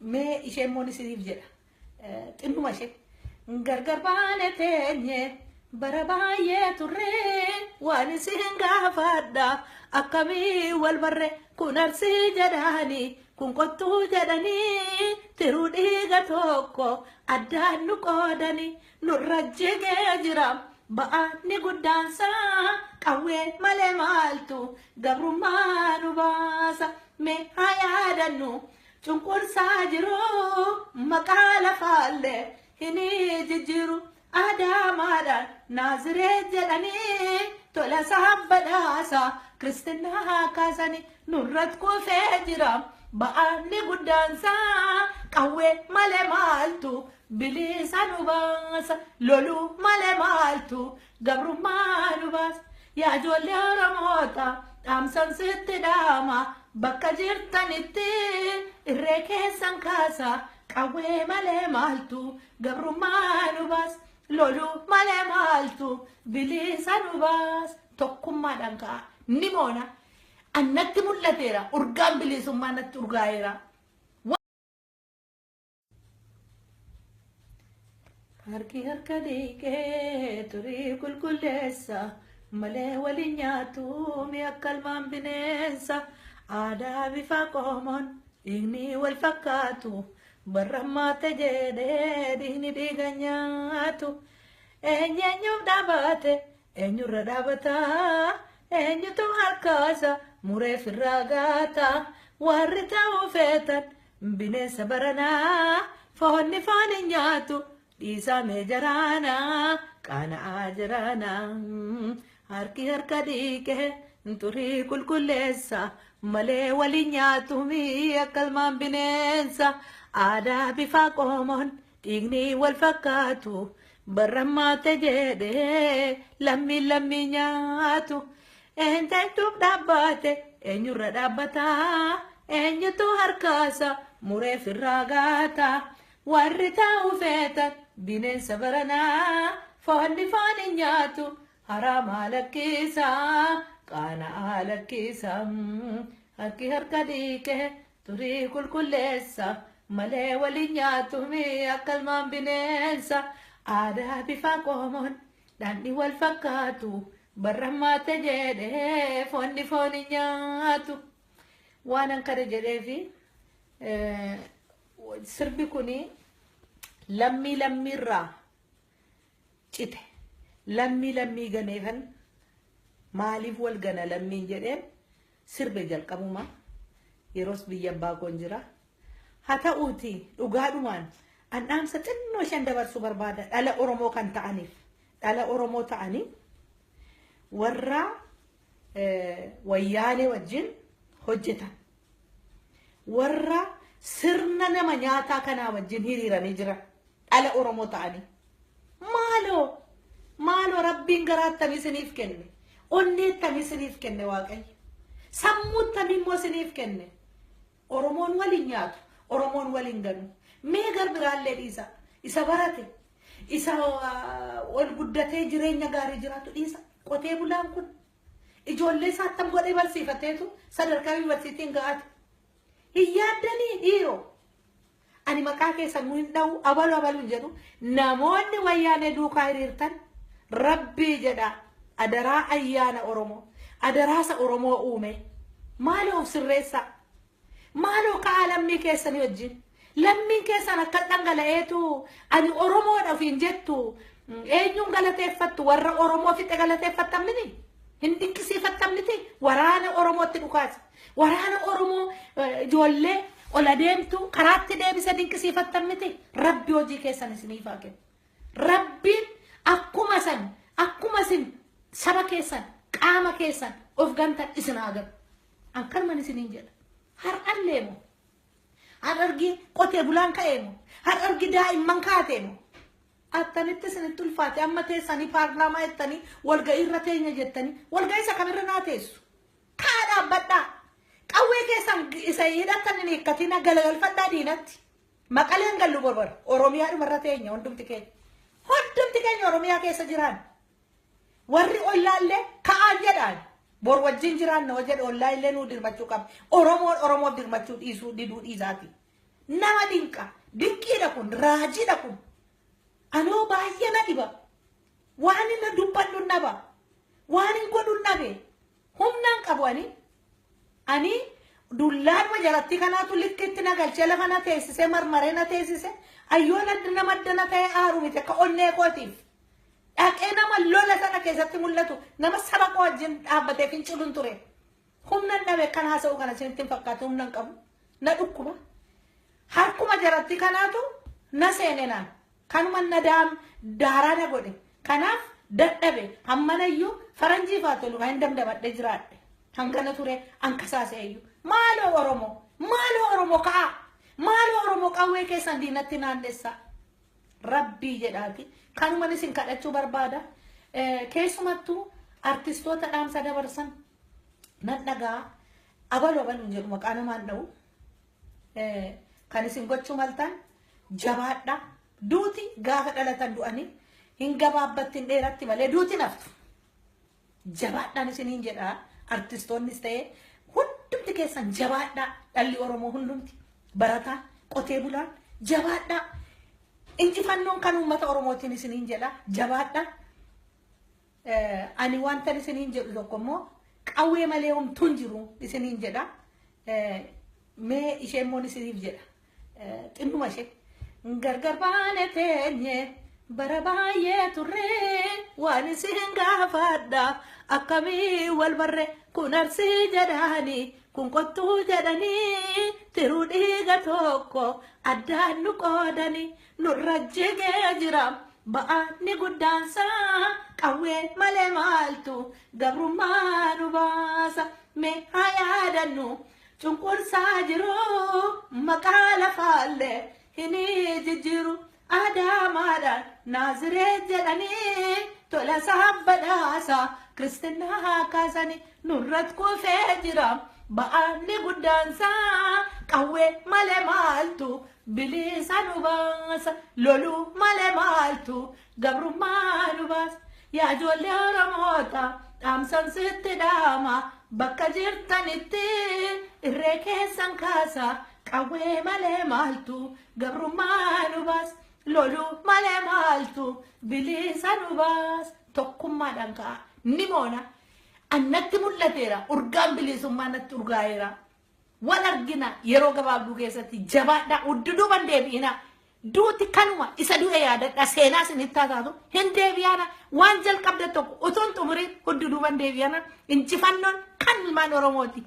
Mee ishee immoo isiniif jedha. Xinnuma ishee. Gargar baane teenye bara baay'ee turre, waan isin gaafadha, akkamii wal barre? Kun Arsii jedhanii, kun Qottuu jedhanii, tiruu dhiiga tokko addaan nu qoodanii. Nurra jigee jira ba'aanni guddaansaa, qawwee malee maaltu gabrummaa nu baasa? Mee haa yaadannu, cunqursaa jiru maqaa lafaallee hin jijjiiru. Adaamaadhaan Naaziree jedhanii, tola isaan badhaasa Kiristinnaa kaasanii. Nurratti kufee jira ba'aanni guddaansaa, qawwee malee maaltu bilisa nu baasa? Loluu malee maaltu gabrummaa nu baasa? Yaa ijoollee Oromoota, dhaamsan sitti dhaama, bakka jirtanitti irree keessan kaasa. Qawwee malee maaltu gabrummaa nu baasa? Loluu malee maaltu bilisa nu baasa? Tokkummaadhaan ka'a, ni moona. Annatti mul'ateera, urgaan bilisummaa natti urgaa'eera. Harki harka dhiqee turii qulqulleessa malee, waliin nyaatu mi'a akka ilmaan bineensa. Aadaa bifa qomoon dhiigni wal fakkaatu, barrammaate jedhee dhiigni dhiiga nyaatu. Eenyu eenyuuf dhaabate? Eenyurra dhaabata? Eenyutu harkaasa muree firraa gaata? Warri ta'uu feetan bineensa baranaa, foonni foon hin nyaatu dhiisaa mee jaraanaa, qaana'aa jaraanaa. Harki harka dhiqee xurii qulqulleessa malee, waliin nyaatu akka ilmaan bineensa. Aadaa bifa qomoon dhiigni wal fakkaatu, barrammaate jedhee lammiin lammii nyaatu. Eenyuuf dhaabbate? Eenyurra dhaabbata? Eenyutu harkaasa muree firraa gaata? Warri taa'u feetan bineensa baranaa, foonni foon hin nyaatu haraamaa lakkisaa, qaana'aa lakkisaa. Harki harka dhiqee xurii qulqulleessa malee, waliin nyaatu akka ilmaan bineensa. Aadaa bifa qomoon dhandhi wal fakkaatu, barrammaate jedhee foonni foon hin nyaatu. Waan an kana jedheefi, sirbi kuni lammii lammiirraa cite, lammii lammii ganeefan, maaliif wal gana lammiin jedheen sirbe jalqabuma. Yeroos biyya abbaa koon jira. Haa ta'uuti, dhugaadhumaan an dhaamsa xinnoo shan dabarsuu barbaada dhala Oromoo kan ta'aniif. Dhala Oromoo ta'anii warra Wayyaanee wajjin hojjetan, warra sirna nama nyaataa kanaa wajjin hiriiranii jiran, dhala Oromoo ta'anii. Maaloo maaloo, Rabbiin garaattamii isiniif kenne, onneettamii isiniif kenne Waaqayyo, sammuuttamii immoo isiniif kenne? Oromoon waliin nyaatu, Oromoon waliin ganu. Mee gar biraallee dhiisa. Isa barate, isa ol guddatee jireenya gaarii jiraatu dhiisa. Qotee bulaan kun ijoollee isaa attam godhee barsiifateetu sadarkaa yuunivarsiitiin ga'ate? Hin yaaddanii dhiiroo? Ani maqaa keessan hin dha'u, abalu abalu hin jedhu. Namoonni Wayyaanee duukaa hiriirtan, Rabbii jedha, adaraa ayyaana Oromoo, adaraasa Oromoo uume, maaloo of sirreessaa. Maaloo ka'aa lammii keessanii wajjin. Lammiin keessan akka dhangala'eetu ani Oromoodha ofiin jettu, eenyuun galateeffattu? Warra Oromoo fixe galateeffattan mini? Hin dinqisiifattan miti? Waraana Oromootti dhukaasa. Waraana Oromoo ijoollee ol adeemtu karaatti deebise dinqisiifattan miti? Rabbi hojii keessan isiniif haa kennu. Rabbiin akkuma san, akkuma isin saba keessan, qaama keessan of gantan isin haa ganu. An kanuman isiniin jedha. Har'allee moo? Har'argi qotee bulaan ka'ee moo? Har'argi daa'imman kaatee moo? Attamitti isinitti ulfaate amma teessanii paarlaamaa jettanii, walga'ii irra teenya jettanii? Walga'ii isa kamirra naa teessu? Kaa dhaabbadhaa. Qawwee keessan isa hidhattan hin hiikkatina, galagalfadhaa diinatti. Maqaleen gallu borbor Oromiyaa dhumarra teenya hundumti keenya. Hundumti keenya Oromiyaa keessa jiraan. Warri ollaallee ka'aan jedhaan, bor wajjin jiraanna hoo jedhe, ollaa illee nuu dirmachuu qabdi. Oromoon Oromoof dirmachuu dhiisuu diduu dhiisaati. Nama dinqa. Dinqiidha kun, raajiidha kun. Anoo baay'ee na dhiba. Waan inni dubbadhu naba. Waan hin godhu nabe. Humnaan qabu ani. Ani dullaadhuma jalatti kanaatu likkitti na galchee lafa na teessise, marmaree na teessise. Ayyoon adda nama adda na ta'e aaru miti akka onnee kootiif. Dhaqee nama lola sana keessatti mul'atu, nama saba koo wajjin dhaabbatee finciluun ture. Humna dhabe kan haasa'u kana isinitti hin fakkaatu, humna hin qabu. Na dhukkuba. Harkuma jaratti kanaatu na seene naan. Kanuma na daaraa na godhe. Kanaaf dadhabe hammanayyuu faranjii faa tolu kan hin damdamadhe jiraadhe. Hangana ture ankasaase iyyuu. Maaloo Oromoo! Maaloo Oromoo ka'aa! Maaloo Oromoo, qawwee keessan diinatti naannessaa. Rabbii jedhaati. Kanuman isin kadhachuu barbaada. Keessumattuu artistoota dhaamsa dabarsan nan dhagaa, abalu abaluun jedhu maqaa namaan dha'u. Kan isin gochuu maltan, jabaadha. Duuti gaafa dhalatan du'anii hin gabaabbatti hin dheeratti malee duuti naftu. Jabaadhaan isiniin jedha, artistoonnis ta'ee hundumti keessan jabaadhaa, dhalli Oromoo hundumti, barataan, qotee bulaan, jabaadhaa. Injifannoon kan uummata Oromootiin isiniin jedha, jabaadhaa. Ani wanta isiniin jedhu tokko immoo, qawwee malee homtuun jiru isiniin jedha. Mee ishee immoo isiniif jedha. Xinnuma ishee. Gargar baane teenye bara baay'ee turre, waan isin gaafadha, akkamii wal barre? Kun Arsii jedhanii, kun Qottuu jedhanii, tiruu dhiiga tokko addaan nu qoodanii, nurra jigee jira ba'aanni guddaansaa. Qawwee malee maaltu gabrummaa nu baasa? Mee haa yaadannu, cunqursaa jiru maqaa lafaallee hin jijjiiru. Adaamaadhaan Naaziree jedhanii, tola badhaasa Kiristinaa kaasanii, nurratti kufee jira ba'aanni guddaansaa. Qawwee malee maaltu bilisa nu baasa? Loluu malee maaltu gabrummaa nu baasa? Yaa ijoollee Oromoota, dhaamsan sitti dhaama, bakka jirtanitti irree keessan kaasa. Qawwee malee maaltu gabrummaa nu baasa? Loluu malee maaltu bilisa nu baasa? Tokkummaadhaan ka'a, ni moona. Annatti mul'ateera, urgaan bilisummaa natti urgaa'eera. Wal argina yeroo gabaabduu keessatti. Jabaadhaa, udduduuban deebi'ina. Duuti kanuma, isa du'e yaadadha, seenaa isinitti haa taatu. Hin deebi'ana, waan jalqabde tokko utuun xumuriin hudduduuban deebi'ana. Injifannoon kan ilmaan Oromooti.